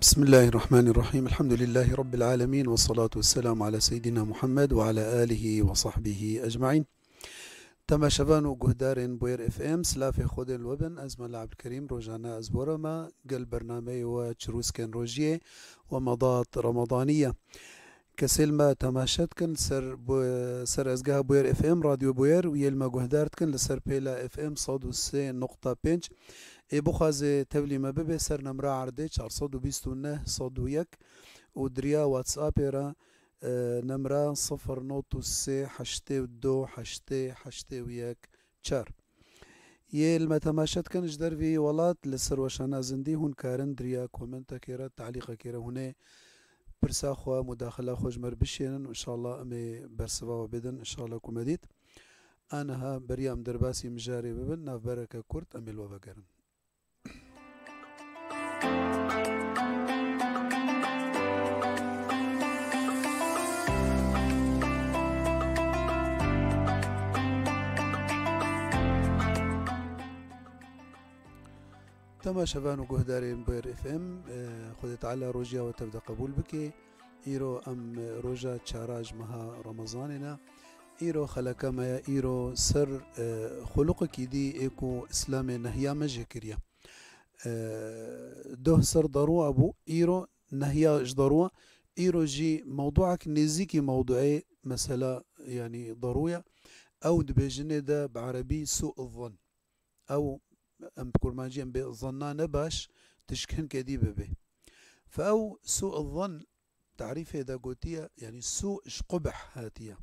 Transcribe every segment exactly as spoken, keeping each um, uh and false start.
بسم الله الرحمن الرحيم. الحمد لله رب العالمين، والصلاة والسلام على سيدنا محمد وعلى آله وصحبه أجمعين. Temaşevan û guhdarên Bûyer F M, silafê Xwedê li we bin. Ez Mela Ebdulkerîm, rojane ez bore me gel bernameyê we Çirûskên Rojiyê we Medat Ramadanî ye. Kesê li me temaşe dikin ser bu-, ser ezgeha Bûyer F M, Radyo Bûyer, û yê li me guhdar dikin li ser pêla F M sed û sê nokta pênc. Ê bixwaze tevlî me bibe ser nemra erdê çar sed û bîst û neh sed û yek û diriya WhatsAppê re, e, nemra sifir not û sê heştê û du heştê heştê û yek çar. Yê li me temaşe dikin ji dervî welat li ser weşana zindî, hûn karin diriya komentekê re, talîqekê re hûn ê pirsa xwe, mudaxila xwe ji me re bişênin û inşallah em ê bersiva we bidin, inşallah ku me dît. Aniha beriya em derbasî mijarê bibin, navbereke kurt em ê li we vegerin. Temaşevan û guhdarên Bûyer F M, e, Xwedê Teala rojiya we tev de qebûl bike. Îro em roja çara ji meha Remezanê ne. Îro xeleka me ye, îro ser, e, xuluqekî dî ê ku Îslamê nehiya me jê kiriye. E, doh ser daruwa bû, îro nehiya ji daruwa, îro jî mewduek nêzîkî mewduê mesela, yanî daruya. Ew dibêjinê de bi erebî sû zan. Ew, em bi kurmancî em bê zanna ne baş, tişk hinke dî bibe. Fe ew sû zan tarîfê de gotiye, yanî sû ji qubih hatiye.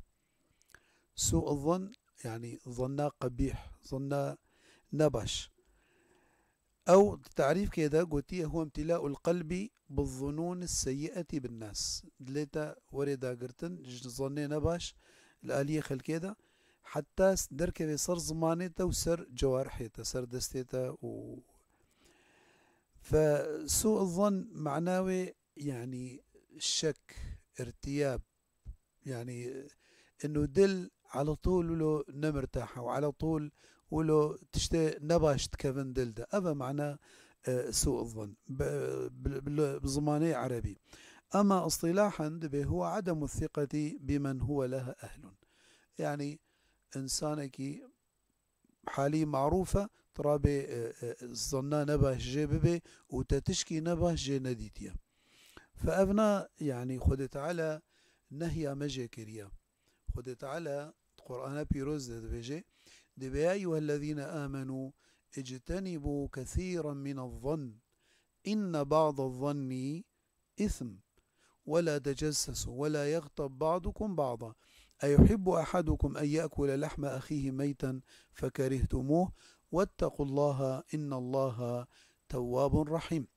Sû zan, yanî zanna qebîh, zanna nebaş. Ew di tarîfkê de gotiye, huwe imtila'ul qelbi bizzunûn seyyi'eti bin nas. Dilê te were dagirtin ji zannê nebaş li aliyê xelkê de, heta derkeve ser zimanê te û ser cewarihê te, ser destê te û fe sû zan mana wê, yanî şek, irtiyab, yanî inu dil ala tûl wilo nemirtah û ala tûl wilo tiştê nebaş dikevin dil de. Ev e mana, e, sû zan. Bi, bi, bi, bi zimanê erebî. Ama îstilahan dibe huwe ademu thiqeti bimen huwe leha ehlun. Yanî insanekî halî marûf e, tu rabê, e, e, zanna nebaş jê bibe û te tişkî nebaş jê nedîtiye. Fe ev na, yanî Xwedê Teala nehiya me jê kiriye. Xwedê Teala di Qur'ana Pîroz de dibêje, dibê, "Ya eyyuhellezîne âmenû ictenibû kesîran minez-zann, inne ba'dez-zanni îsm, ve la tecessesu, ve la yagtab ba'dukum ba'da, eyuhibbu ahadukum en ye'kule lahme ahîhi meyten fekerihtumuh, vettequllaha, innallaha tewwabun rahîm."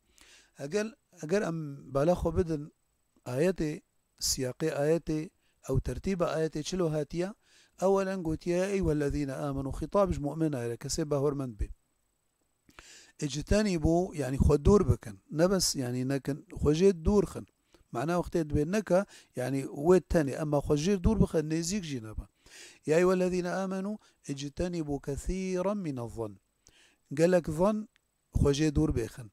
Eger, eger em bala xwe bidin ayetê, siyaqê ayetê, ew tertîba ayetê çilo hatiye, ewelen gotiye, "Ya eyyuhellezîne âmenû", xîtab ji mu'mina ye, kesê bawermend bê. "Ictenîbû", yanî xwe dûr bikin. Ne bes, yanî nekin, xwe jê dûr xin. Mana wextê dibê neke, yanî wê tenê, ema xwe jê dûr bixe, nêzîk jî nebe. "Ya eyyuhellezîne âmenû, ictenîbû kesîran minez-zann." Gelek zan xwe jê dûr bêxin.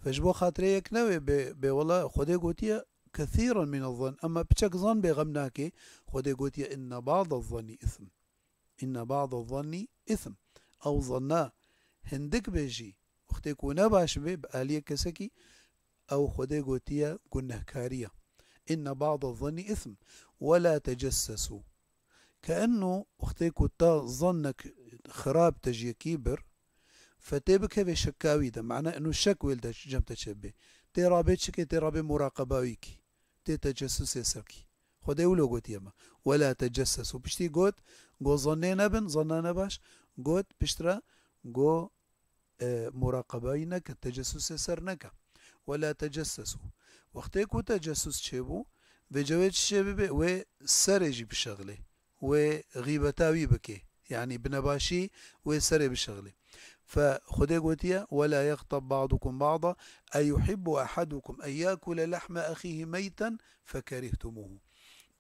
Fe ji bo xatirê yek newê bê, bê wela Xwedê gotiye, "Kesîran minez-zann", ema piçek zan bê xem nake, Xwedê gotiye, "Inne ba'dez-zanni îsm." Inne ba'dez-zanni îsm. Ew zanna hindik be jî, wextê ku nebaş be bi aliyê kesekî, ew Xwedê gotiye gunehkarî ye. Inne ba'dez-zanni îsm. Ve la tecessesu. Keenno wextê ku te zannek xirab te ji yekî bir, fe tê bikeve şeka wî de. Mana eno şek wê li de cem te çêbê. Tê rabê çikê, tê rabê muraqeba wî kî. Tê tecessûsê ser kî. Xwedê wilo gotiye me. "Ve la tecessesu." Piştî got, go zannê nebin, zanna nebaş. Got, piştre, go, e, muraqebayî neke, tecessûsê ser neke. "Ve la tecessesu." Wextê ku tecessûs çêbû, vê cewê çi çê bibe, wê serê jî bişexilê. Wê xîbeta wî bike. Yanî bi nebaşî wê serê bişexilê. Fe Xwedê gotiye, "Ve la yagtab ba'dukum ba'da, eyuhibbu ahadukum en yakule lahme ahîhi meyten fekerihtumuhu."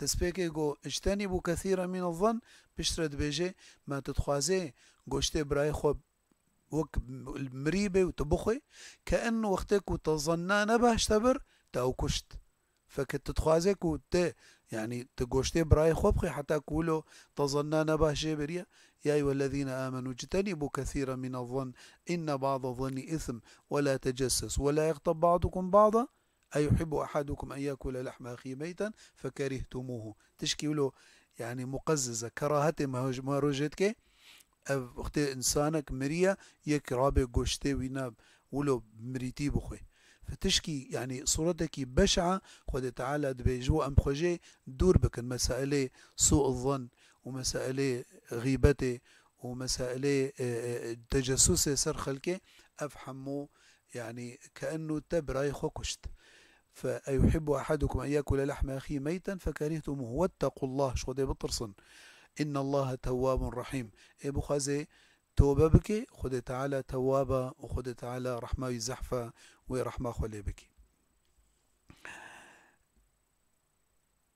Destpêkê got, "Ictenîbû kesîren mîne zann", piştre dibêje, "Me tu dixwazê goştê birayê xwe wek mirî bê û tu bixwê, ke in wextê ku te zanna nebaş te bir, te ew kuşt. Feke tu dixwazê ku te, yanî tu goştê birayê xwe bixwê heta ku wilo te zanna nebaş jê biriye. يا أيها الذين آمنوا اجتنبوا كثيرا من الظن إن بعض الظن إثم ولا تجسسوا ولا يغتب بعضكم بعضا أيحب أحدكم أن يأكل لحم أخيه ميتا فكرهتموه. Tişkî wilo, yanî muqezzize, kerahetê me, me rojê dike. Ev wextê însanek miriye, yek rabe goştê wî ne, wilo mirîtî bixwe. Fe tişkî, yanî sûretekî beş'a, Xwedê Teala dibê ji bo em xwe jê dûr bikin. Meselê sû'u zan û meselê xîbetê û meselê, e, e, tecessusê ser xelkê, ev hemû, yanî, keennu te birayê xwe kuşt. فأيحب أحدكم أن يأكل لحم أخيه ميتا فكرهتموه واتقوا الله, ji Xwedê bitirsin. إن الله تواب رحيم. Ê bixwazê tobe bike, Xwedê Teala tewab e û Xwedê Teala rehma wî zehf e, wê rehma xwe lê bike.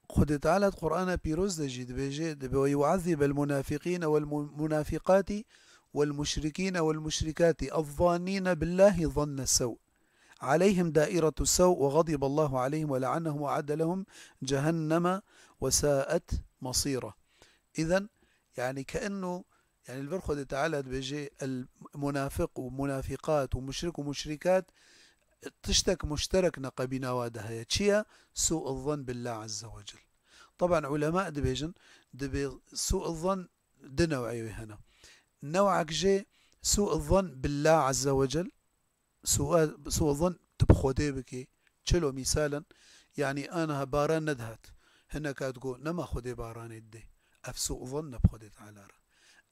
Xwedê Teala di Qur'ana Pîroz de jî dibêje, dibe, ويعذب المنافقين والمنافقات والمشركين والمشركات الظانين بالله ظن السوء عليهم دائرة السوء وغضب الله عليهم ولعنهم وأعد لهم جهنم وساءت مصيرا. Îzen, yanî, keennu, yanî, li vir Xwedê Teala dibêje, el munafiq û munafiqat û muşrik û muşrikat, tiştek muşterek ne qebîna wa de heye. Çi ye? Sû'u zan billah azze ve cel. Teban ulema dibêjin, dibê sû'u zan du new'ê wê hene. New'ek jê sû'u zan billah azze ve cel, sû'e-, sû'u zan tu bi Xwedê bikî. Çilo mîsalen, yanî aniha baran nedihat. Hineka digo, nema Xwedê baranê didê. Ev sû'u zan ne bi Xwedê Teala re.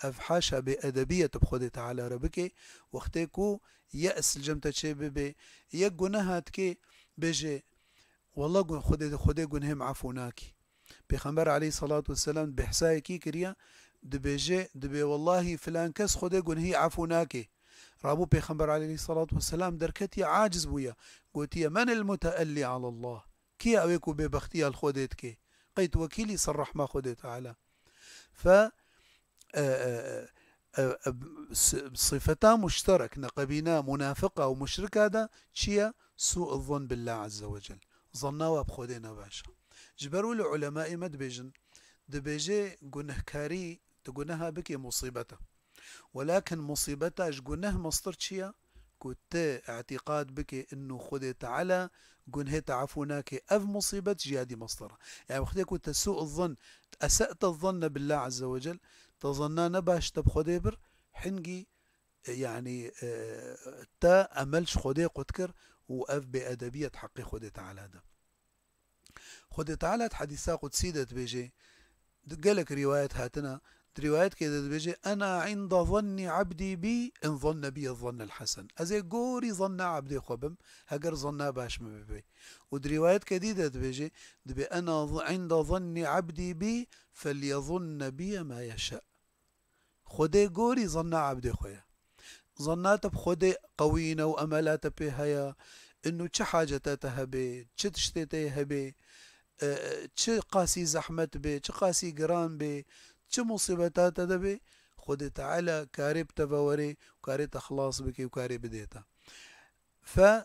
Ev haşa bêedebiyê tu bi Xwedê Teala re bikê, wextê ku ye's li cem te çê bibe, yek guneha dikê, bêje, Wallah gun-, Xwedê, Xwedê gunhê min efû nakî. Pêxember aleyhissalatu vesselam behsa yekî kiriye, dibêje, dibê, Wallahî filan kes Xwedê gunhî efû nake. Rabû Pêxember aleyhissalatu vesselam derketiye, aciz bûye. Gotiye, "Men el muteelli alallah?" Kî ye ew ê ku bêbextiya li Xwedê dike? Qey tu wekîlî ser rehma Xwedê Teala? Fe, e, e, e, e, e, s-, sifeta muşterek ne qebîna munafiqa û muşrika de çi ye? Sû'u zon billah azze ve cel. Zanna we bi Xwedê ne baş e. Ji ber wilo ulemayê me dibêjin, dibêje gunehkarî, tu guneha bikê musîbet e. Welakin musîbeta ji guneh mestir çi ye? Ku tu îtîqad bikê innu Xwedê Teala gunhê te efû nake, ev musîbet ji ya dî mestir e. Yani wextê ku te sû'u zon, ese'te zonne billah azze ve cel, te zanna ne baş te bi Xwedê bir, hingî, e, yani, e, te emel ji Xwedê qut kir û ev bêedebiyet heqê Xwedê Teala de. Xwedê Teala di hedîsa qudsî de dibêje, di gelek rîwayet hatine, di rîwayetke de dibêje, "Ena inda zannî abdî bî, in zanne bî zannel hesen." Ez ê gorî zanna abdê xwe bim, heger zanna baş min bibe. Û di rîwayetke dî de dibêje, dibê, "Ena z-, inda zannî abdî bî, felyezunne bîye ma yeşe." Xwedê gorî zanna abdê xwe ye. Zanna te bi Xwedê qewî ne û emela te pê heye, inu çi haceta te hebe, çi tiştê te yê hebe, e, çi qasî zehmet be, çi qasî giran be, çi musîbeta te de be, Xwedê Teala karê bi te ve were û karê te xilas bike û karê bidê te. Fe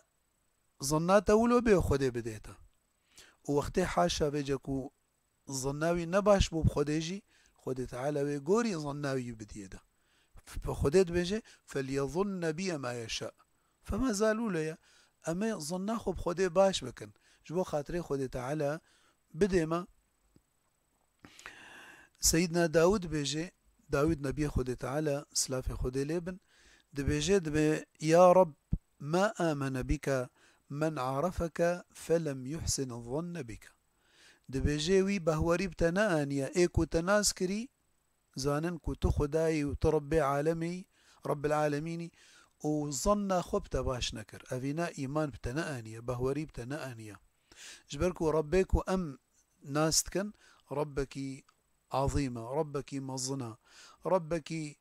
zanna te wilo bê û Xwedê bidê te. Û wextê haşa vêce ku zanna wî ne baş bû bi Xwedê jî, Xwedê Teala wê gorî zanna wî bidiyê de. F-, Xwedê dibêje, "Felyezunne bîye ma yeşa." Fema zal wilo ye. Em ê zanna xwe bi Xwedê baş bikin. Ji bo xatirê Xwedê Teala bidê me. Seyyidina Dawud dibêje, Dawud nebiyê Xwedê Teala, silafê Xwedê lê bin, dibêje, dibê, "Ya Reb, ma amene bike men arafeke felem yuhsin zanne bike." Dibêje, wî behwerî bi te neaniye, ê ku te nas kirî, zanin ku tu Xwedayî û tu Rebbê alemî, Rebbil alemînî, û zanna xwe bi te baş nekir. Evîna îman bi te neaniye, behwerî bi te neaniye. Ji ber ku Rebbê ku em nas dikin, Rebbekî azîm e, Rebbekî mezin e, Rebbekî,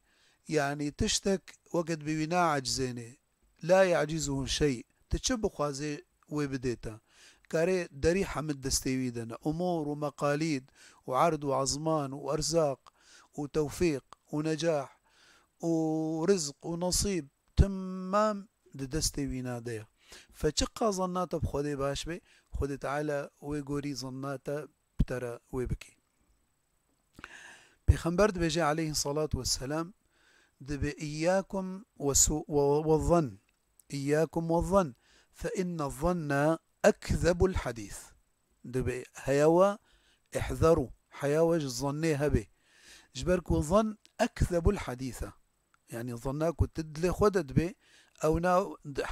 yanî tiştek weke dibê wî naecizênê. La ya'cizuhu şey. Tu çi bixwazê wê bidê te. Karê derî hemid destê wî de ne. Umûr û meqalîd û erd û ezman û erzaq û tewfîq û necah û rizq û nesîb. timam di destê wîna de ye. Fe çiqa zanna te bi Xwedê baş be, Xwedê Teala wê gorî zanna te bi te re wê bike. Pêxember dibêje aleyhî selat wesselam, dibê, "Îyyakum we su-, we, we zan. Îyyakum we zan. Fe inne zanne ekzebul hadîs." Dibê heya we ihzeru, heya we ji zannê hebe. Ji ber ku zan ekzebul hadîs e. Yanî zanna ku tu dilê xwe de dibê, ew na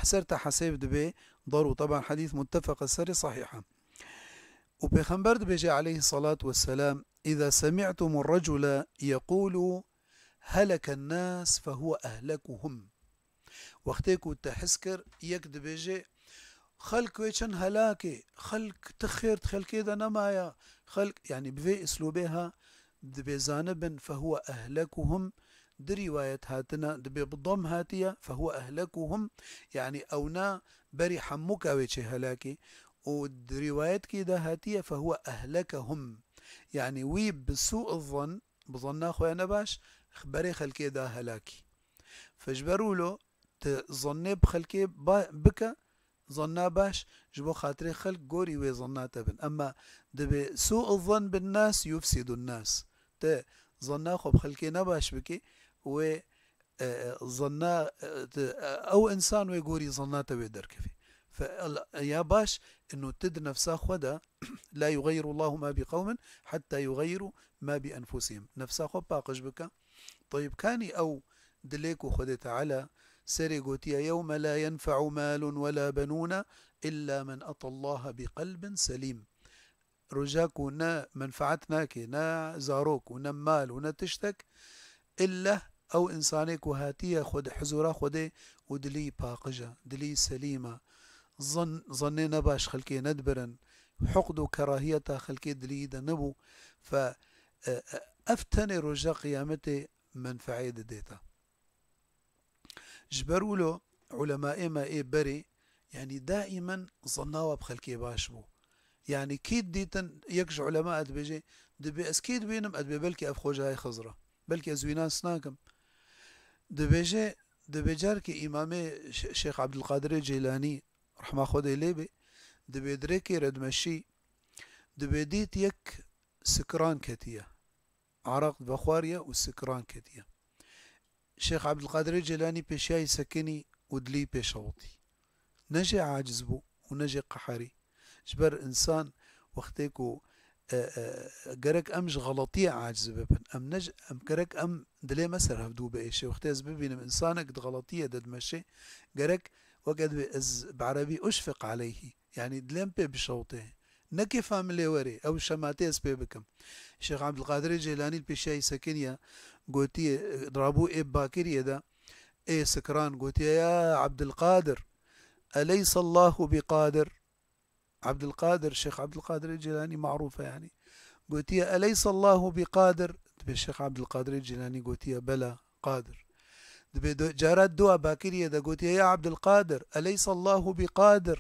ser te hesêb dibê, dar û teban hadîs muttefeq serê sahîh e. Û Pêxember dibêje aleyhî selat wesselam, "Îza semî'tumur recule yeqûlu heleken nas fehuwe ehlekuhum." Wextê ku te his kir, yek dibêje, "Xelk wê çin helakê, xelk ti xêr di xelkê de nemaya, xelk," yanî bi vê îslûbê ha, dibê zanibin, "Fehuwe ehlekuhum." Di rîwayet hatine, dibê bi dom hatiye, "Fehuwe ehlekuhum." Yanî ewna berî hemûka wê çê helakê. Û di rîwayetkî de hatiye, "Fehuwe ehlekehum." Yanî wî bi sû'u zan, bi zanna xwe ya nebaş, berê xelkê da helakî. Fe ji ber wilo, tu zannê bi xelkê ba-, bike, zanna baş, ji bo xatirê xelk gorî wê zanna te bin. Emma dibê sû'u zan bin nas yufsidun nas. Te zanna xwe bi xelkê nebaş bikî, wê, e, e, zanna, e, te, e, ew insan wê gorî zanna te wê derkevî. Fe el-, ya baş, inu tu di nefsa xwe de, "La yugayiru Allahu ma bi qewmin hatta yugayiru ma bi enfusihim." Nefsa xwe paqij bike. Tayib, kanî ew dilê ku Xwedê Teala serê gotiye, "Yewme la yenfe'u malun we la benûne illa men atallaha bi qelbin selîm." Roja ku ne menfaet nake, ne zarok û ne mal û ne tiştek, illa ew insanê ku hatiye Xwedê, huzura Xwedê û dilî paqij e, dilî selîm e, zan-, zannê nebaş xelkê nedibirin, hiqd û kerahiyeta xelkê dilî de nebû. Fe, e, e, ev tenê roja qiyametê menfeê didê te. Ji ber wilo ulemaê me ê berê, yanî daîmen zanna we bi xelkê baş bû. Yanî kî dîtin yek ji ulema dibêje, dibê ez kê dibînim, dibê belkî ev xocayê Xizir e. Belkî ez wî nas nakim. Dibêje, dibê carkê Îmamê Şê-, Şêx Ebdulqadirê Ceylanî, rehma Xwedê lê bê, dibê dirêkê re dimeşî, dibê dît yek sikran ketiye. Araq vexwariye û sikran ketiye. Şêx Ebdulqadirê Ceylanî pêşiyayî sekinî û dilî pêşewitî. Ne jê aciz bû û ne jê qeherî. Ji ber insan wextê ku, e, e, gerek em ji xeletiyê aciz bibin. Em ne ji, em gerek em dilê me ser hevdû biêşe. Wextê ez bibînim insanek di xeletiyê de dimeşe, gerek weke dibê ez bi erebî uşfiq aleyhî. Yanî dilê min pê bişewitê. Ne kêfa min lê werê, ew şematê ez pê bikim. Şêx Ebdulqadirê Ceylanî li pêşiyayî sekiniye, gotiye, rabû ê bakiriyê de, ê sikran, gotiye, "Ya Ebdulqadir, eleysallahu bi qadir?" Ebdulqadir, Şêx Ebdulqadirê Ceylanî marûf e yanî. Gotiye, "Eleysallahu bi qadir?" Dibê Şêx Ebdulqadirê Ceylanî gotiye, "Bela, qadir." Dibê do-, cara dua bakiriyê de gotiye, "Ya Ebdulqadir, eleysallahu bi qadir?"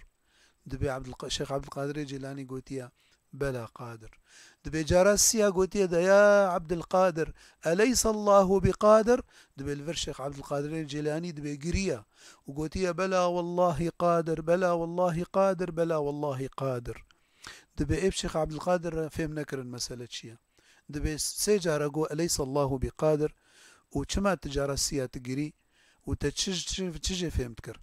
Dibê Ebdulqa-, Şêx Ebdulqadirê Ceylanî gotiye, "Bela qadir." Dibê cara siya gotiye de, "Ya Ebdulqadir, eleysallahu bi qadir?" Dibê li vir Şêx Ebdulqadirê Ceylanî dibê giriya û gotiye, "Bela wellahî qadir, bela wellahî qadir, bela wellahî qadir." Dibê ê bi Şêx Ebdulqadir re fêm nekirin mesele çi ye. Dibê sê cara got, "Eleysallahu bi qadir?" û çima tu cara siya tu girî û te çi, çi, çi jê fêm dikir?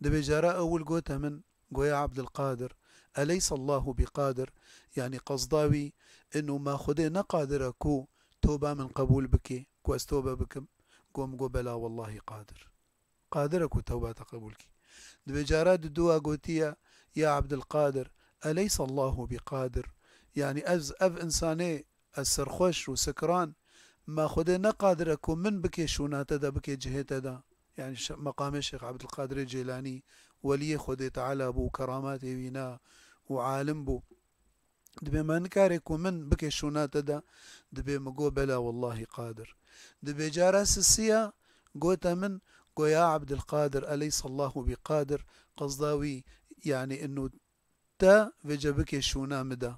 Dibê cara ewil gote min, got, "Ya Ebdulqadir, eleysallahu bi qadir?" Yanî qesda wî, inu ma Xwedê ne qadir e ku toba min qebûl bike, ku ez tobe bikim? Got, min got, "Bela wellahî qadir." Qadir e ku tewba te qebûl kî. Dibê cara di dua gotiye, "Ya Ebdulqadir, eleysallahu bi qadir?" Yanî ez, ev insanê, ez serxweş û sikran, ma Xwedê ne qadir e ku min bike şûna te de, bike cihê te de? Yanî şe-, meqamê Şêx Ebdulqadirê Ceylanî, weliyê Xwedê Teala bû, keramatê wî ne û alim bû. Dibê me nikare ku min bike şûna te de? Dibê min got, "Bela wellahî qadir." Dibê cara sisiya gote min, got, "Ya Ebdulqadir, eleysallahu bi qadir?" Qesda wî, yanî inu te vêce bike şûna min de.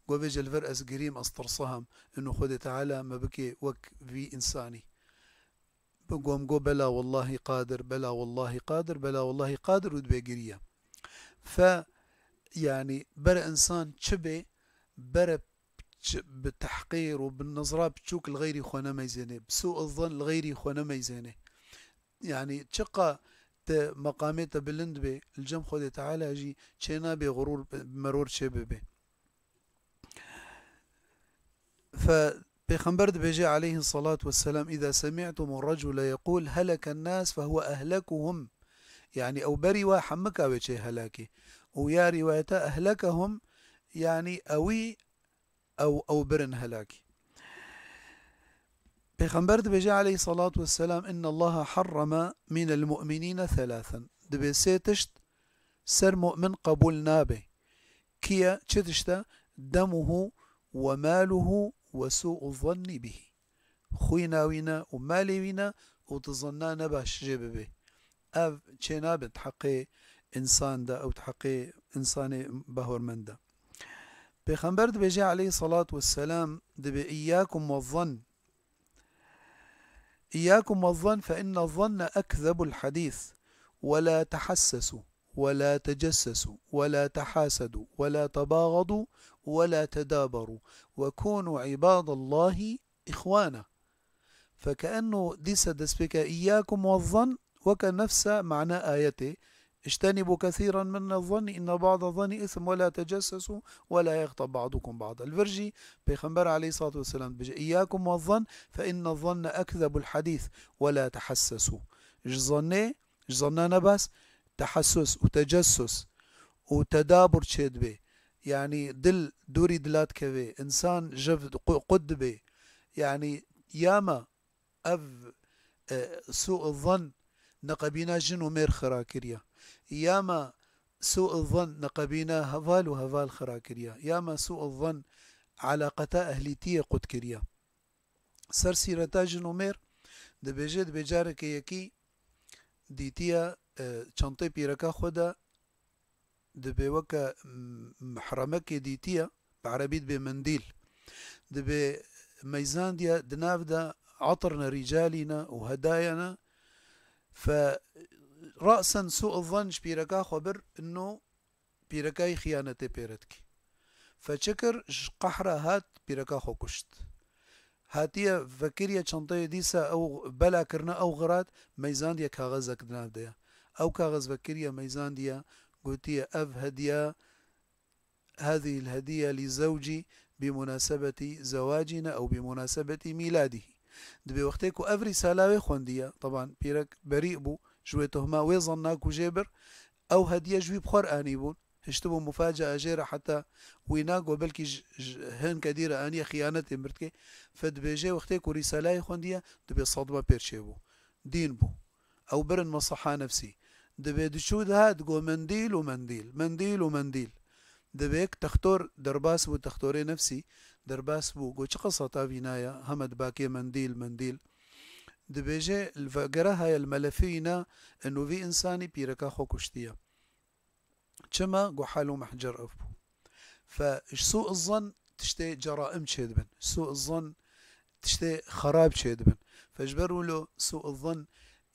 Got, "Vêce li vir ez girîm, ez tirsiham, inu Xwedê Teala me bike wek vî însanî." Bi gom go bela wellahî qadir, bela wellahî qadir, bela wellahî qadir û dibê giriye. Fe, yanî bere insan çi bê, bere ç-, bi tehqîr û bi nizra biçûk li xeyrî xwe nemeyzênê, bi sû zan li xeyrî xwe nemeyzênê. Yanî çiqa te meqamê te bilind bê, li cem Xwedê Teala jî çênabê xurûr bi meror çêbibe. Fe Pêxember dibêje aleyhi salatu vesselam, "Îza semî'tumu recule yeqûl heleken nas fehuwe ehlekuhum." Yanî ew berî wa hemika wê çê helakê. Û ya rîwayeta ehlekehum, yanî ewî ew, ew birin helakî. Pêxember dibêje aleyhi salatu vesselam, "Inna Allaha harrama minel mu'minîne thelâthen." Dibê sê tişt ser mu'min qebûl nabe. Kiye, çi tişt e? "Demuhu ve maluhu ve sû'u zannî bihî." Xwîna wî ne û malê wî ne û tu zanna nebaş jê bibe. Ev çênabin di heqê însan de ew di heqê însanê bahormend de. Pêxember dibêje aleyhi salatu vesselam, dibê, "Îyyakum ve zann. Îyyakum ve zann fe inne zanne ekzebul hadîs. Ve la tehassesu. Ve la tecessesu. Ve la tehasedu. Ve la tebâgadu. Ve la tedâberu. Ve kûnû ibâdallâhi ihwana." Fekeennu dîsa destpêke "Îyyakum ve zann" weke nefsa mana ayetê. "Îctenibu kethîran mine zannî inne ba'de zannî îsm ve la tecessesu ve la yextab ba'dukum ba'da." Li vir jî Pêxember aleyhissalatu vesselam dibêje, "Îyyakum ve zann fe inne zanne ekzebul hadîs ve la tehassesu." Ji zannê, ji zanna nebas, tehassus û tecessus û tedabur çêdibe. Yanî dil dûrî dila dikeve, însan ji qu-, qut dibe. Yanî ya me ev, e, sû'u zan neqebîna jin û mêr xira kiriye. Ya me sû'u zan neqebîna heval û heval xira kiriye. Ya me sû'u zan elaqeta ehlîtiyê qut kiriye. Ser sîreta jin û mêr dibêje, dibê careke yekî dîtiye, e, çentê pîreka xwe de dibê weke, m-, mihremekê dîtiye, bi erebî dibê mendîl. Dibê meyzandiye di nav de etir ne, rîcalî ne û hedaya ne. Fe ra'sen sû'u zan ji pîreka xwe bir, inno pîreka yî xiyanetê pê re dikî. Fe çi kir? Ji qehra hat pîreka xwe kuşt. Hatiye vekiriye çenteyê, dîsa ew bela kirine ew xirat, meyzandiye kaxezek di nav de ye. Ew kaxez vekiriye meyzandiye, gotiye, "Ev hediye, hezîhil hediye lî zewcî bî munasebetî zewacî ne ew bî munasebetî mîladî." Dibê wextê ku ev rîsala wê xwendiye, teban pîrek berî bû, ji wê tohma wê zanna ku jê bir, ew hediye ji wî bi xwe re anîbûn. Hiştibû mufacaa jê re, heta wî nago belkî ji, ji hin kedî re aniye xiyanetê mirtke. Fe dibêje wextê ku rîsalayê xwendiye, dibê sedme pêr çêbû. Dîn bû. Ew birin mesaha nefsî. Dibê diçû dihat, digo mendîl û mendîl, mendîl û mendîl. Dibê yek textor derbas bû, textorê nefsî derbas bû. Go çi qisa ta vînaya, heme dibakê mendîl, mendîl. Dibêje, li vegera haya li melefî îna, eno vî însanî pîreka xwe kuştiye. Çima? Go hal û mehcer ev bû. Fe ji sû zan tiştê ceraim çêdibin. Sû zan tiştê xerab çêdibin. Fe ji ber wilo sû zan,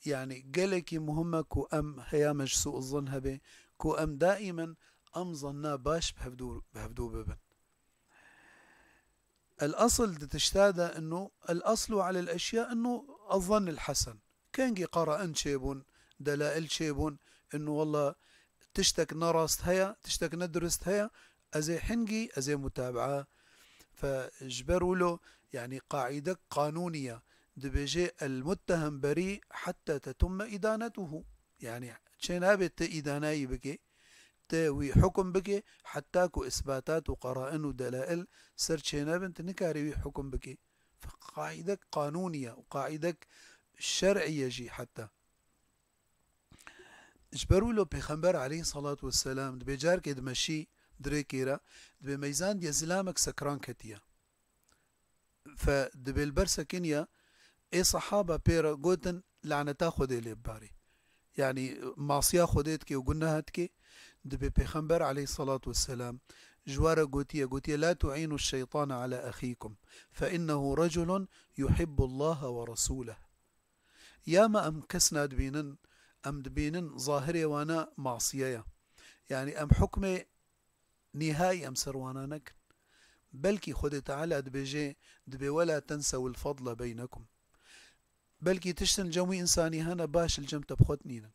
yanî gelekî muhim e ku em heya me ji sû zan hebe, ku em daîmen em zanna baş bi hevdû, bi hevdû bibin. El asl di tişta de inu, el aslu alel eşya inu el zannil hesen. Kengî qarain çêbûn, delail çêbûn, inu walla tiştek ne rast heye, tiştek ne durist heye, ez ê hingî, ez ê mutabaa. Fe ji ber wilo, yanî qaîdek qanûnî ye. Dibêje el muttehem berî hetta tetumme îdanetuhu. Yanî çê nabe tu îdanayî bike, tu wî hukum bike, heta ku isbatat û qarain û delail ser çênebin, tu nikarî wî hukum bike. Fe qaîdek qanûnî ye û qaîdek şer'î ye jî heta. Ji ber wilo Pêxember aleyhissalatu vesselam dibê carkê dimeşî dirêkê re, dibê meyzandiye zilamek sekran ketiye. Fe dibê li ber sekiniya, ê sehaba pê re gotin, "Laneta Xwedê lê bibarê." Yanî masiya Xwedê dike û guneha dike. Dibê Pêxember aleyhissalatu vesselam ji we re gotiye, gotiye, "La tu'înu şeytane ala exîkum, fe innehu reculun yuhibbullaha ve rasûleh." Ya me em kes nadibînin, em dibînin zahirê wana masiye ye. Yanî em hukmê nîhayî em ser wana nekin. Belkî Xwedê Teala dibêje, dibê, "Wela tensewil fadle beynekum." Belkî tiştin cem wî însanî hene baş li cem te bi xwe nînin.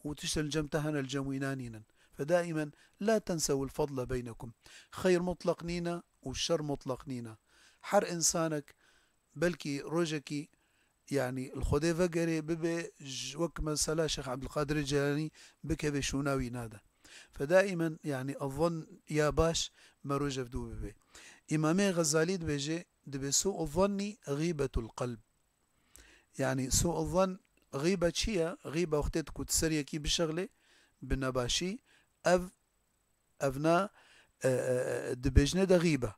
Û tiştin li cem te hene li cem wî nanînin. Fe daimen la tensewil fadle beynekum. Xeyr mutlaq nîne û şer mutlaq nîne. Her însanek belkî rojekî, yanî li Xwedê vegerê bibe, ji, wek mesela Şêx Ebdulqadirê Cîlanî bikeve şûna wî nade. Fe daimen, yanî, ezzan ya baş me rojev dû bibe. Îmamê Xezalî dibêje, dibê sû'u zannî gîbetul qelb. Yanî, sû'u zan, gîbe çi ye? Gîbe wextê ku tu ser yekî bişexlê, bi nebaşî, ev, evna, e, e, e, dibêjine de gîbe.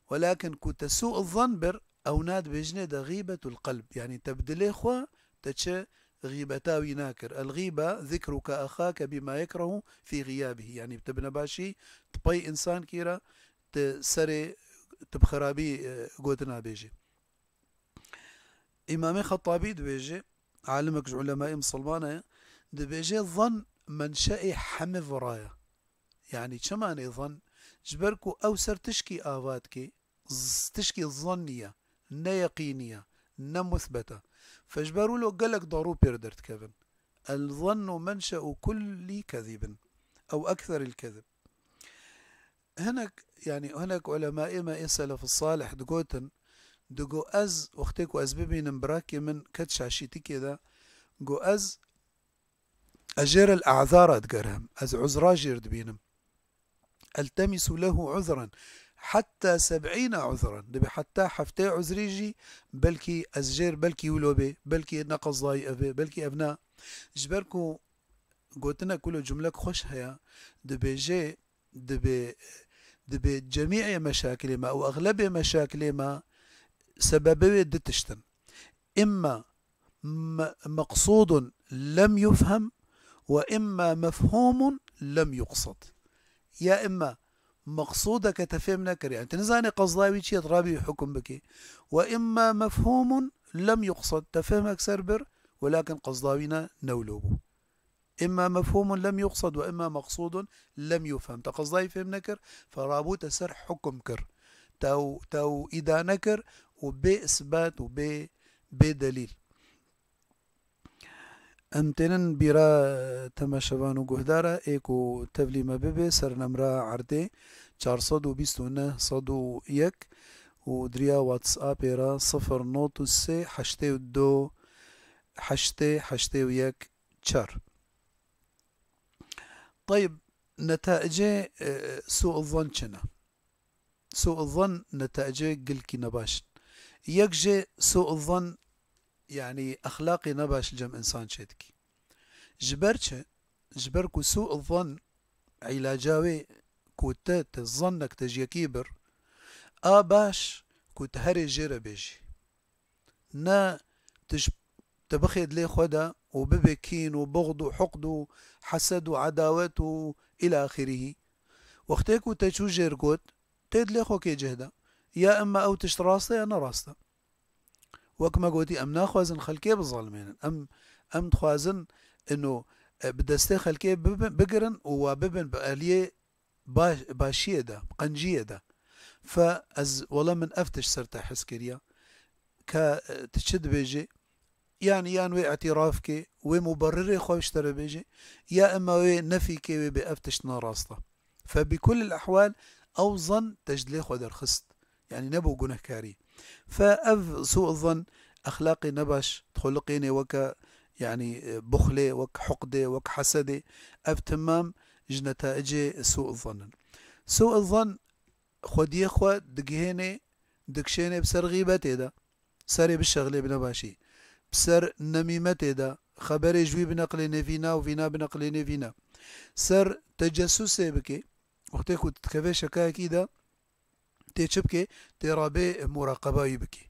Welakin ku te sû'u zan bir, ewna dibêjine de gîbetul qelb. Yanî, te bi dilê xwe, te çi gîbeta wî nakir. El gîbe, zikruke axake bîma yekrehu fî gîyabihî. Yanî, te bi nebaşî, tu pey însankî re, tu serê, tu bi xirabî, e, gotina bêjî. Îmamê Xettabî dibêje, alimek ji ulemayê misilman e, dibêje, zan menşeê heme vira ye. Yanî çima nê zan? Ji ber ku ew ser tişkî ava dike, z-, tişkî zannî ye, ne yeqînî ye, ne musbet e. Fe ji ber wilo gelek darû pêr derdikevin. El zannu menşe'u kullî kezîbin. Ew ekserîl kezib. Hinek, yanî hinek ulemayê me ê selef salih digotin, digo ez, wextê ku ez bibînim birakê min ket şaşîtikê de, go ez, ez jê re li azara digerihim, ez uzra jêr dibînim. Eltemisu lehu uzran, hetta seb'îne uzran. Dibê hetta heftê uzrî jî belkî ez jêr, belkî wilo bê, belkî ne qezayî ev ê, belkî ev ne. Ji ber ku gotinek wilo cumlek xweş heye, dibêje, dibê, dibê cemî'ê meşakilê me û exlebê meşakilê me sebebê wê du tişt in. Îmma me-, meqsûdun lem yufhem we îmma mefhûmun lem yuqsad. Ya îmma meqsûdeke te fêm nekir, yanî tu nizanî qezda wî çi ye, tu rabî hukm bikî. We îmma mefhûmun lem yuqsad, te fehmek ser bir, welakin qezda wî ne, newlo bû. Îmma mefhûmun lem yuqsad we îmma meqsûdun lem yufhem. Te qezdayî fêm nekir, fe rabû te ser hukm kir. Te û, te û îda nekir û bê isbat û bê, bê delîl. Em tênin bîra temaşevan û guhdara ê ku tevlî me bibe ser nemra erdê çar sed û bîst û neh sed û yek û diriya WhatsAppê re sifir not û sê heştê û du heştê heştê û yek çar. Tayib, netaicê, e, sû'u zan çi ne? Sû'u zan netaicê gilkî nebaş in. Yek jê sû'u zan, yanî exlaqê nebaş li cem însan çêdikî. Ji ber çi? Ji ber ku sû'u zan îlaca wê ku te, te zannek te ji yekî bir, a baş ku te herê jê re bêjî. Ne tu ji, te bixê dilê xwe de û bibe kîn û buxd û huqd û hesed û edawet û îlâ axirîhî. Wextê ku te çû jêr got, tê dilê xwe kê cih de. Ya emma ew tişt rast e ya ne rast e. Wek me gotî, em naxwazin xelkê bizalimênin. Em, em dixwazin ino, e, bi destê xelkê bibi-, bigirin û wa bibin bi aliyê baş-, başiyê de, qenciyê de. Fe ez, wele min ev tişt ser te hez kiriye. Ka, e, tu çi dibêjî? Yan, yan wê îtiraf ke, wê muberrirê xwe ji te re bêjî, ya emma wê nefî ke, wê bê ev tişt narast e. Fe bi kulil ehwal, ew zan te ji dilê xwe derxist. Yanî nebû gunehkarî. Fe ev sû'u zan, exlaqê nebaş, xulqênê weke, yanî, e, buxlê, wek huqdê, wek hesedê, ev temam ji netaicê sû'u zan in. Sû'u zan xwediyê xwe digihênê, dikişênê bi ser xîbetê de, serê bişexlê bi nebaşî, bi ser nemîmetê de, xeberê ji wî bineqlênê vîna û vîna bineqlênê vîna. Ser tecessusê bike, wextê ku tu dikevê şekayekî de, tê çi bike? Tê rabê muraqeba wî bike.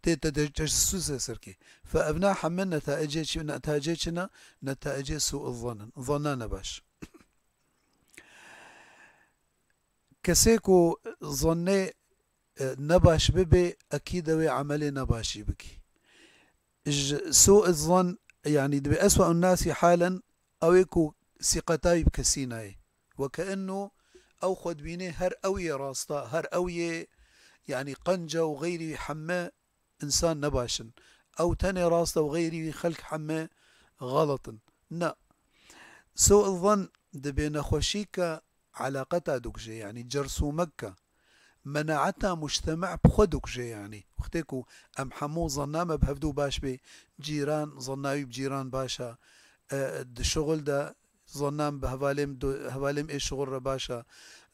Tê te de tecessûsê ser ke. Fe evna heme netaicê çi, netaicê çi ne? Netaicê sû'u zan in. Zanna nebaş. Kesê ku zannê, e, nebaş bibe, ekîd e wê emelê nebaşî bike. ji su'u zan, yanî dibe eswe'un nasi halen, ew ê ku sîqeta wî bi kesî nayê. Weke enno ew xwe dibînê her ew yê rasta, her ew yê, yanî qenca û xeyrî wî heme însan nebaş in. Ew tenê rast e û xeyrî wî xelk heme xelet in. Na. Su'u zan dibe nexweşîka elaqeta dikuje, yanî cersûmeka, menaeta mujteme bi xwe dikuje, yanî wextê ku em hemû zanna me bi hevdû baş bê, cîran, zanna wî bi cîran baş e, e, di şixul de zanna me bi hevalêm do-, hevalêm ê şixul re baş e,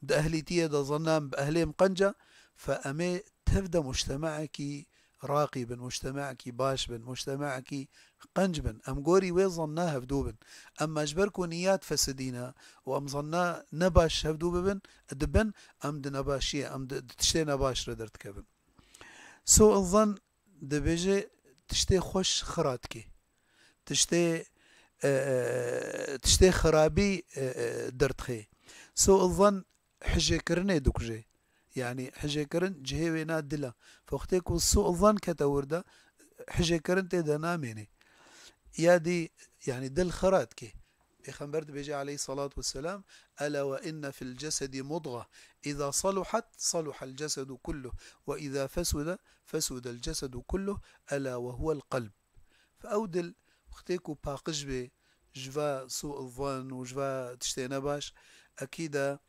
di ehlîtiyê de zanna me bi ehlêm qenc e, fe em ê tev de mujtemekî raqî bin, mujtemekî baş bin, mujtemekî qenc bin. Em gorî wê zanna hevdû bin. Em ji ber ku niyat fesidî ne û em zanna nebaş hevdû bibin, dibin, em di nebaşiyê, em di, di tiştê nebaş re derdikevin. Su'u zan dibêje tiştê xweş xira dike. Tiştê, e, e, tiştê xirabî, e, e, derdixê. Su'u zan hijêkirinê dikuje. Yanî hijêkirin cihê wê na dil e. Wextê ku su'u zan kete wir de, hijêkirin tê de namêne. Ya dî, yanî dil xira dike. Pêxember dibêje aleyhissalatu vesselam, "Ela ve inne fil cesedi mudga. İza saluhat, saluhal cesedu kulluh. Ve iza fesude, fesudel cesedu kulluh. Ela ve huvel kalb." Fe ew dil, wextê ku paqij bê, ji va su'u zan û ji va tiştê nebaş, ekîd e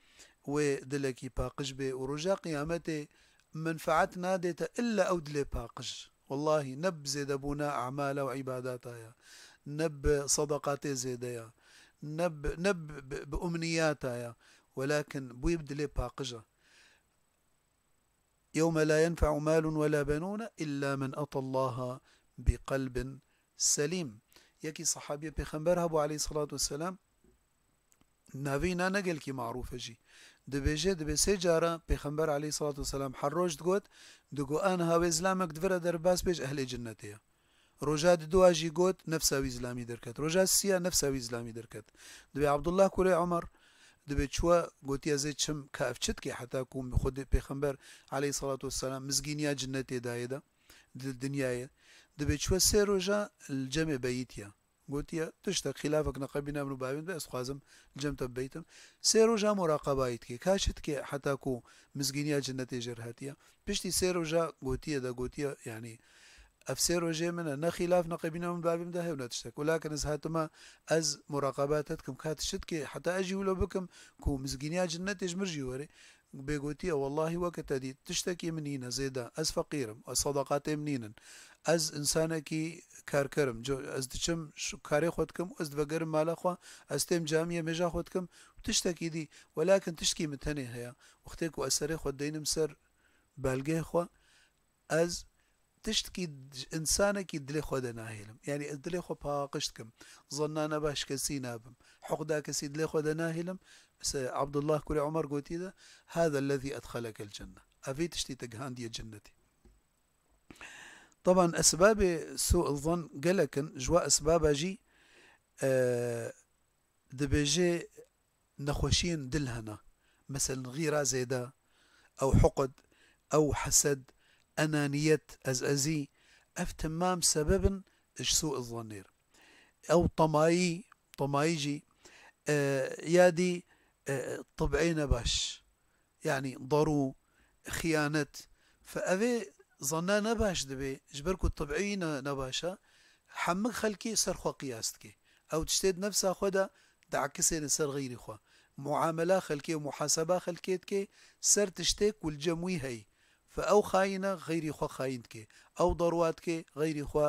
wê dilekî paqij bê û roja qiyametê menfaet nadê te illa ew dilê paqij. Wellahî ne bi zêdebûna emala û îbadata ye, ne bi sedaqatê zêde ye, ne bi, ne bi, bi, bi umniyata ye, welakin bi wî dilê paqij e. "Yewme la yenfe'u malun ve la benûne illa men atallaha bi qelbin selîm." Yekî sahabiyê Pêxember hebû aleyhissalatu vesselam, navê wî ne gelkî marûf e jî. Dibêje, dibê sê cara Pêxember aleyhissalatu vesselam her roj digot, digo, "Aniha wê zilamek di vir re derbas bê ji ehlê cinnetê ye." Roja diduwa jî got, nefsa wî zilamî derket. Roja sisiya nefsa wî zilamî derket. Dibê Abdullah kurê Omer, dibê çûye gotiye, "Ez ê çim ka ev çi dike heta ku Xwedê Pêxember aleyhissalatu vesselam mizgîniya cinnetê dayê de, di dinyayê." Dibê çûye sê roja li cemê beyîtiye. Gotiye, "Tiştek, xîlafek neqebîne min û bavê min be, ez dixwazim li cem te bibeytim." Sê roja muraqebayî dike. Ka çi dike heta ku mizgîniya cinnetê jê re hatiye? Piştî sê roja gotiye de, gotiye, yanî, "Ev sê rojê min e, ne xîlaf, ne qebîne min bavê min de hew ne tiştek. Welakin ez hatime, ez muraqeba te dikim, ka tu çi dike, heta ez jî wilo bikim ku mizgîniya cinnetê ji min jî were." Bê gotiye, "Wellahî weke te dît, tiştekî min nîne zêde, ez feqîr im, ez sedaqatê min nînin. Ez însanekî karker im, co-, ez diçim, ş-, karê xwe dikim, ez divegerim mala xwe, ez têm camiyê hêja xwe dikim, tiştekî dî, welakin tiştekî min tenê heye. Wextê ku ez serê xwe deynim ser belgeyê xwe, ez tiştekî, însanekî dilê xwe de nahêlim. Yanî ez dilê xwe paqij dikim. Zanna nebaş kesî nabim. Heqda kesî dilê xwe de nahêlim." Mesela Abdullah kurê Omer gotiye de, "Hâzellezî edxalekel cenne." Evî tiştî te gihandiye cennetê. Taban esbabê su'u zan gelek in. Ji wa esbaba jî, e, dibêje nexweşiyên dil hene. Meselen, xîra zêde, ew hiqd, ew hesed, enaniyet, ez-ezî, ev temam sebeb in ji su'u zannê re. Ew temayî, temayî jî, e, ya dî, e, tib'ê nebaş. Yanî darû, xiyanet. Fe evê zanna nebaş dibe, ji ber ku tib'î ne, nebaş e, hemik xelkê ser xwe qiyas dike. Ew tiştê di nefsa xwe de diekisêne ser xeyrî xwe. Muamela xelkê û muhaseba xelkê dike ser tiştê ku li cem wî heyî. Fe ew xayîn e, xeyrî xwe xayîn dike. Ew darwa dike, xeyrî xwe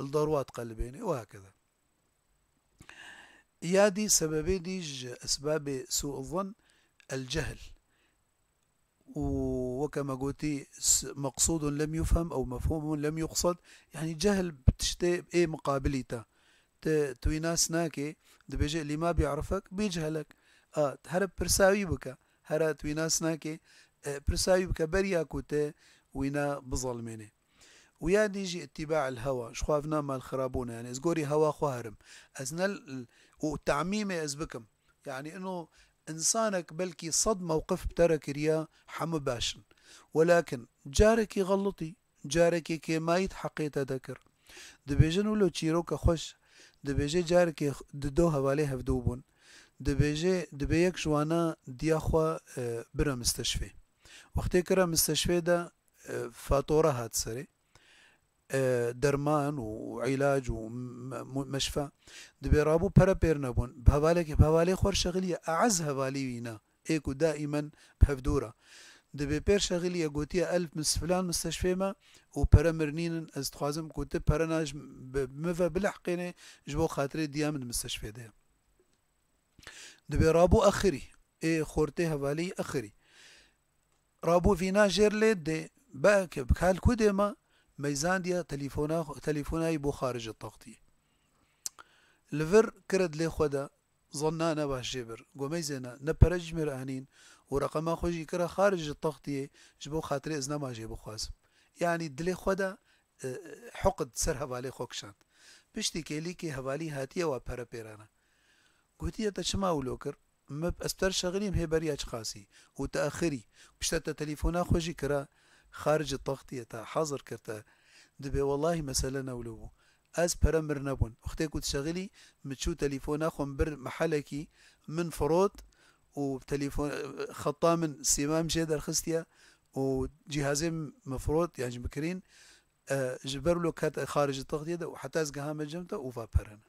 li darwa diqelibêne û hakeza. Ya dî, sebebê dî ji esbabê su'u zan el cehl. Û weke me gotî, s-, meqsûdun lem yufhem ew mefhûmun lem yuqsad. Yanî cehl bi tiştê ê miqabilî te. Te, tu wî nas nake, dibêje, "Lima bi'rifek, bichelek." A, here pirsa wî bike. Here tu wî nas nake, e, pirsa wî bike, beriya ku te wîna bizilmêne. Û ya dî jî ittîba'il hewa, ji xwe ev na malxirabûn e, yanî ez gorî hewa xwe herim. Ez ne l-, û tamîmê ez bikim. Yanî ino însanek belkî sed mewqif bi te re kiriya, hemû baş in. Welakin carekî xelitî, carekî kêmayî di heqê te de kir. Dibêjin wilo çîroke xweş, dibêje carekê di do hevalê hevdû bûn. Dibêje, dibê yek ji wana diya xwe, e, bira mistişfê. Wextê kira mistişfê de, e, fatora hat serê. E, derman û îlac û me-, mu-, meşfe. Dibê rabû pere pêr nebûn. Bi hevalekê, bi hevalê xwe re şexiliye, eez hevalî wî ne. Ê ku daîmen bi hevdû re. Dibê pêr şexiliye, gotiye, "El mis-, filan misteşfê me û pere mir nînin, ez dixwazim ku tu pere na ji, bi, bi min ve bileheqênê, ji bo xatirê diya min di misteşfê de ye." Dibê rabû exirî. Ê xortê hevalî exirî. Rabû vîna jêr lê dê, belke bi kal ku dê ma, meyzandiya telefona, telefonayî bo xaricê textiyê. Li vir kire dilê xwe de, zanna ne baş jê bir. Go meyzê ne, ne pere ji mir anîn û reqema xwe jî kire xaricê textiyê, ji bo xatirê ez nema jê bixwazim. Yanî dilê xwe de, e, heqd ser hevalê xwe kişand. Piştî kêlîkê hevalî hatiye wa pere pêrana. Gotiye, "Te çima wilo kir? Me, ez ter şexilîm hê beriya çiqasî û te axirî. Pişte te telefona xwe jî kira xaricê textiyê, te hazir kir te." Dibê, "Wellahî mesele ne wilo bû. Ez pere mir nebûn. Wextê ku dişexilî, min çû telefona xwe min bir mehelekî, min firot û telefon, xeta min sîma min jê derxistiye û cîhazê min firot, yan jî min kirîn, e, ji ber wilo ket xaricê textiyê de û heta ez gihame cem te û va pere ne."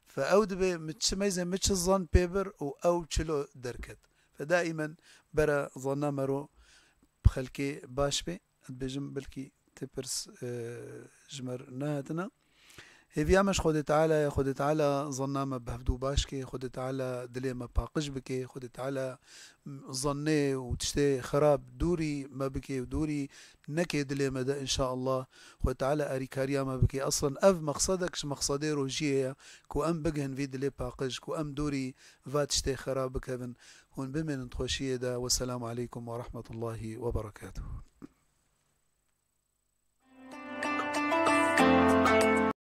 Fe ew dibê min çi meyzê min çi zan pê bir û ew çilo derket. Fe daîmen bere zanna mero bi xelkê baş bê. Ez dibêjim belkî ti pirs, e, ji me re nehatine. Hêviya me ji Xwedê Teala ye, Xwedê Teala zanna me bi hevdû baş ke, Xwedê Teala dilê me paqij bike, Xwedê Teala zannê û tiştê xerab dûrî me bike û dûrî neke dilê me de, înşaallah. Xwedê Teala arîkariya me bike. Aslen ev mexsedek ji mexsedê rojiyê ye ku em bigihin vî dilê paqij, ku em dûrî va tiştê xerab bikevin. Hûn bimênin di xweşiyê de. Wesselamu aleykum ve rahmetullahi ve berekatuhu.